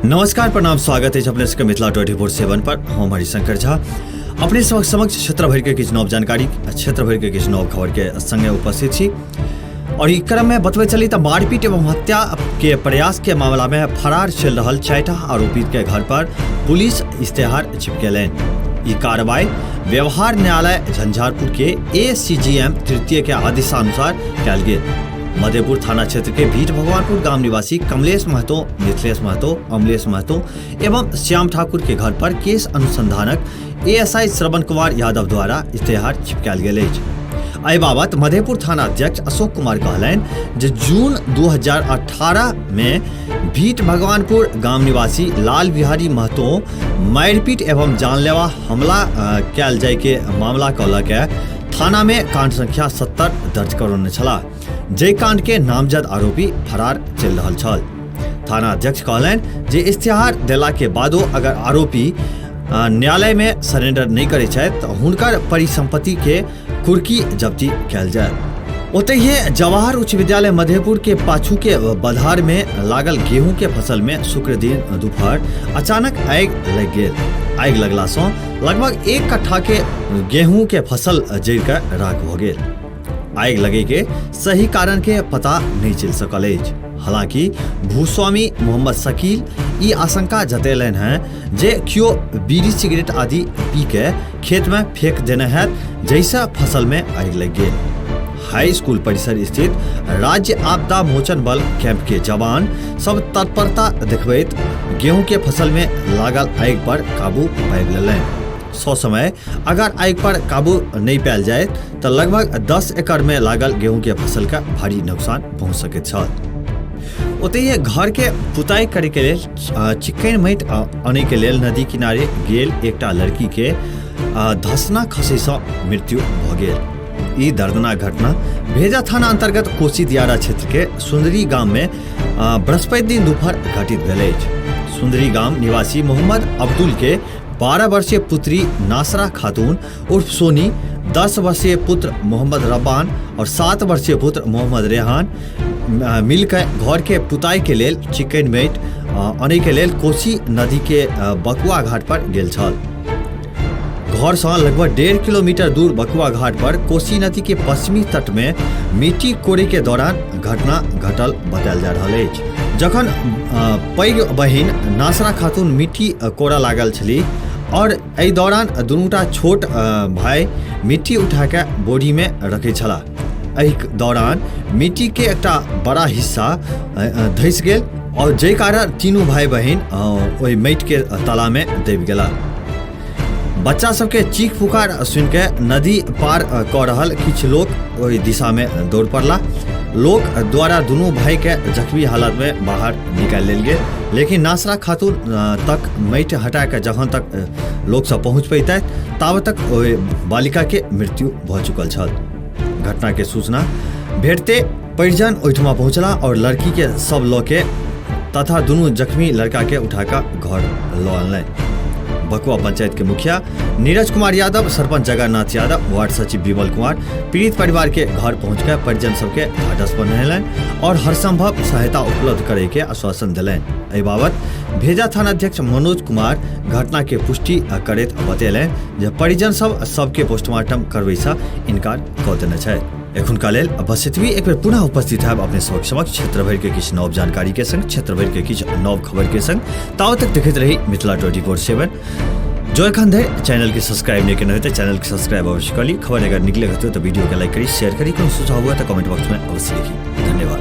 नमस्कार, प्रणाम, स्वागत है अपने सबके मिथिला 24/7 पर। हम हरिशंकर झा अपने सबक समक्ष क्षेत्र भर के किछु नव जानकारी, क्षेत्र भर के किछु नव खबर के संगे उपस्थित छी। और ई क्रम में बतबै चली तऽ मारपीट एवं हत्या के प्रयास के मामला में फरार चल रहल 4टा आरोपी के घर पर पुलिस इश्तेहार चिपकेलनि। ई कार्रवाई व्यवहार न्यायालय झंझारपुर के एसीजीएम तृतीय के आदेशानुसार कयल गेल। मधेपुर थाना क्षेत्र के भीठ भगवानपुर गांव निवासी कमलेश महतो, मिथिलेश महतो, अमलेश महतो एवं श्याम ठाकुर के घर पर केस अनुसंधानक एएसआई श्रवण कुमार यादव द्वारा इश्तेहार चिपकायल गेल अछि। एहि बाबत मधेपुर थाना अध्यक्ष अशोक कुमार कहलनि जे जून 2018 में भीठ भगवानपुर गाम निवासी लाल बिहारी महतो मारिपीट एवं जानलेवा हमला कयल जाय के मामला के लऽ के थाना में कांड संख्या 70 दर्ज करौने छलाह, जाहि कांड के नामजद आरोपी फरार चलि रहल छल। थाना अध्यक्ष कहलनि जे इश्तेहार देला के बादो अगर आरोपी न्यायालय में सरेंडर नहीं करे छथि तऽ हुनकर परिसंपत्ति के कुर्की जब्ती कयल जायत। ओतहिए जवाहर उच्च विद्यालय मधेपुर के पाछू के बधार में लागल गेहूं के फसल में शुक्र दिन दोपहर अचानक आगि लागि गेल। आगि लगला सँ लगभग 1 कट्ठा के गेहूं के फसल जरि कऽ राख भऽ गेल। आगि लगे के सही कारण के पता नहीं चलि सकल अछि। हालांकि भूस्वामी मोहम्मद शकील ई आशंका जतेलनि हैं जे केओ बीड़ी सिगरेट आदि पी के खेत में फेंक देने हैत, जाहिसँ फसल में आगि लागि गेल। हाई स्कूल परिसर स्थित राज्य आपदा मोचन बल कैंप के जवान सब तत्परता देखबैत गेहूं के फसल में लागल आगि पर काबू पाबि लेलनि। सौ समय अगर आगि पर काबू नहीं पायल जाए तऽ लगभग 10 एकड़ में लागल गेहूं के फसल के भारी नुकसान पहुंच सकैत छल। ओतहिए घर के पुताई करे के लेल चिकन माटि अनै के लेल नदी किनारे गेल एकटा लड़की के धसना खसै सँ मृत्यु भऽ गेल। ई दर्दनाक घटना भेजा थाना अंतर्गत कोसी दियारा क्षेत्र के सुंदरी गाम में बृहस्पति दिन दोपहर घटित भेल अछि। सुंदरी गाम निवासी मोहम्मद अब्दुल के 12 वर्षीय पुत्री नासरा खातून उर्फ सोनी, 10 वर्षीय पुत्र मोहम्मद रब्बान और 7 वर्षीय पुत्र मोहम्मद रेहान मिलकर घर के पुताई के लेल चिकन माटि अनै के लेल कोसी नदी के बकुआ घाट पर गेल छल। घर सँ लगभग 1.5 किलोमीटर दूर बकुआ घाट पर कोसी नदी के पश्चिमी तट में मिट्टी कोड़े के दौरान घटना घटल बतायल जा रहल अछि। जखन पैघ बहिन नासरा खातून मिट्टी कोड़ा लागल छली और एहि दौरान दुनूटा छोट भाई मिट्टी उठा के बोरी में रखै छलाह। एहि दौरान मिट्टी के एकटा बड़ा हिस्सा धसि गेल और जाहि कारण तीनू भाई बहिन ओहि माटि के ताला में दबि गेला। बच्चा सबके चीख पुकार सुनि के नदी पार कऽ रहल किछु लोक ओहि दिशा में दौड़ पड़ला। लोक द्वारा दुनू भाई के जख्मी हालत में बाहर निकालि लेल गेल, लेकिन नासरा खातून तक माटि हटा के जखन तक लोक सब पहुँच पैतथि ताबत तक ओहि बालिका के मृत्यु भऽ चुकल छल। घटना के सूचना भेटते परिजन ओहिठमा पहुँचला और लड़की के सब लऽ के तथा दुनू जख्मी लड़का के उठा कऽ घर लऽ अनलनि। बकुआ पंचायत के मुखिया नीरज कुमार यादव, सरपंच जगन्नाथ यादव, वार्ड सचिव विमल कुमार पीड़ित परिवार के घर पहुँच के परिजन सबके ढाढ़स बन्हेलनि और हर संभव सहायता उपलब्ध करे के आश्वासन देलनि। एहि बाबत भेजा थाना अध्यक्ष मनोज कुमार घटना के पुष्टि करैत बतेलनि जे परिजन सब सबके पोस्टमार्टम करबै सँ इनकार कऽ देने छथि। एखुनका लेल बस एतबी। एक बेर पुनः उपस्थित हैब अपने सबक समक्ष क्षेत्र भरि के किछु नव जानकारी के संग, क्षेत्र भरि के किछु नव खबर के संग। तावत तक देखैत रही मिथिला 24/7। जो एखन धरि चैनल के सब्सक्राइब नहीं केने होतै चैनल के सब्सक्राइब अवश्य कर ली। खबर अगर निकले होतै तो वीडियो के लाइक करी, शेयर करी। कोनो सुझाव हुआ तो कमेंट बॉक्स में अवश्य लिखी। धन्यवाद।